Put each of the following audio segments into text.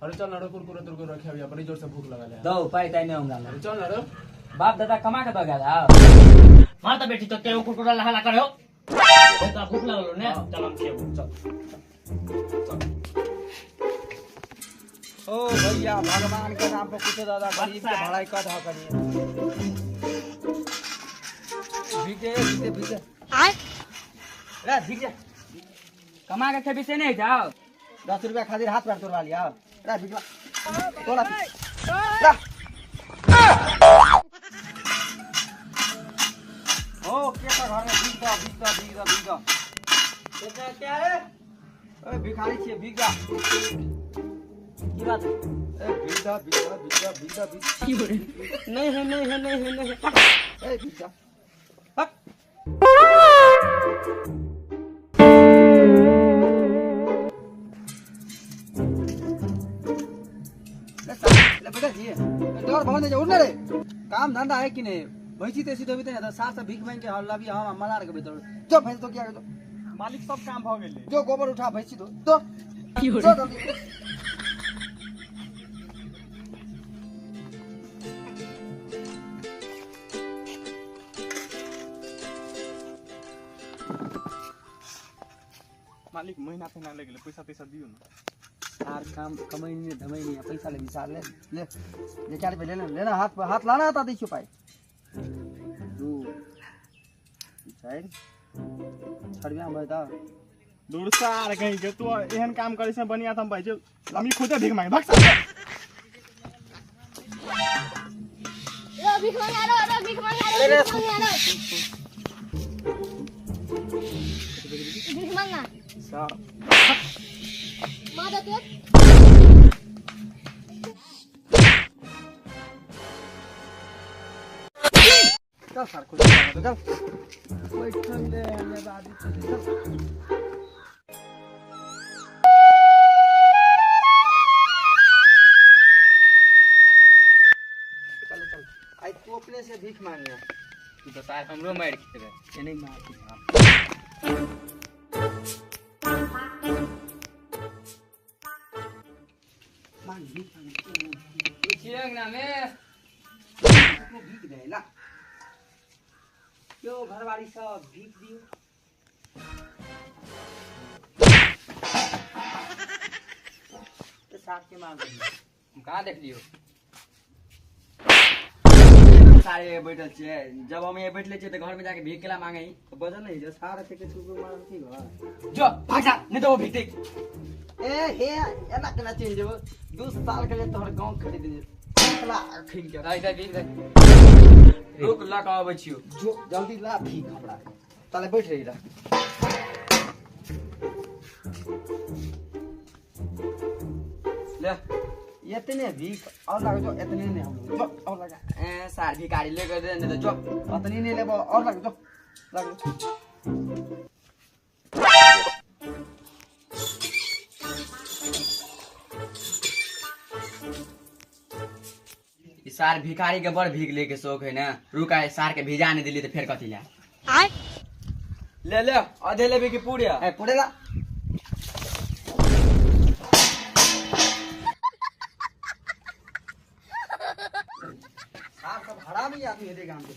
अरे चल ना कुरकुरे तुरकुरे रखे अभी बड़ी जोर से भूख लगल है। दो पाई ताई नहीं हमरा। अरे चल ना। बाप दादा कमा के दो गया। मार त बेटी तो के कुरकुरा लहला करे हो। तो भूख लागल ने चल हम खेबो चल। ओ भैया भगवान के नाम पर कुछ दादा गरीब के भलाई कर हा करिए। भीगे भीगे भीगे आय रे भीग जा। कमा के खेबी से नहीं जाओ। 10 रुपया खातिर हाथ पैर तोड़वा लिया। रे भीग तोड़ा ला। ओ के का घर में भीग दा भीग दा भीग दा भीग दा। कितना क्या है? ओए भिखारी छिए भीग जा। की बात है? ए भीग दा भीग दा भीग दा भीग दा भीग। नहीं है नहीं है नहीं है नहीं है। ए भीग जा। हट। ले बेटा जी डर भवन जे उड़ रे। काम धंधा है कि नहीं? भैंसी तेसी धोबी त सार से भीख मांग के हल्ला भी हम मलार के भीतर जो भैंस तो किया जो मालिक सब काम भ गेलै। जो गोबर उठा भैंसी दो तो जो जल्दी। मालिक महीना तहिना लग गेलै पैसा तैसा दियौ ना। यार काम कमाई नहीं धमाई नहीं पैसा ले विशाल ले ले ले 4 रुपये ले ले लेना हाथ हाथ लाना आता दै छियो पाई 2 4 6 रुपया बता दूर सार कहीं के तू एहन काम करै से बनिया हम भाई हम खुदे भीख मांगे भाग। रो भीख मांगे रो रो भीख मांगे रो भीख मांगे रो भीख मांगा सा मार दे। चल सर कुछ चल बैठल ले हमें बादी चल। चल चल आई तू अपने से भीख मांगिया तू तो सार हमरो मार खेबे के नहीं मार के। मांग भीख मांग छियंग ना में भीख दे ला क्यों घरवाली सब भीख दियो। तो सार के मार दे। हम कहाँ देख लियो? सारे बैठल छे जब हम ये बैठले छे त घर में जाके भीख केला मांगे तो बजल नहीं जो सारे के छुको मार की घर जो भाग जा नहीं तो वो भीख दे। ए हे एना केना चलि जेबो 2 साल के लिए तोहर गांव खरीद दे ला अखिन के दाई दाई भीख दे रुक ला का आबै छियो जो जल्दी ला भीख हमरा ताले बैठ रही ला। ले इतने भीख और लगा जो इतने नहीं हम लोग जो और लगा ए सार भिखारी ले कर दे नहीं तो जो इतनी नहीं लेबो और लगा जो लगा। सार भिखारी के बड़ भीख लेके शौक है ना। रुक आए सार के भिजा नहीं दिली तो फिर कथी ला आय ले ले आधे लेबे की पूरे ए पूरे ला। सार सब हरामी आदमी हेते गांव के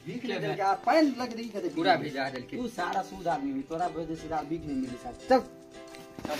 भीख ले देल के पानी लग रही के पूरा भिजा देल के तू सारा सूद आदमी तोरा भेज सीधा भीख नहीं मिली सार चल चल।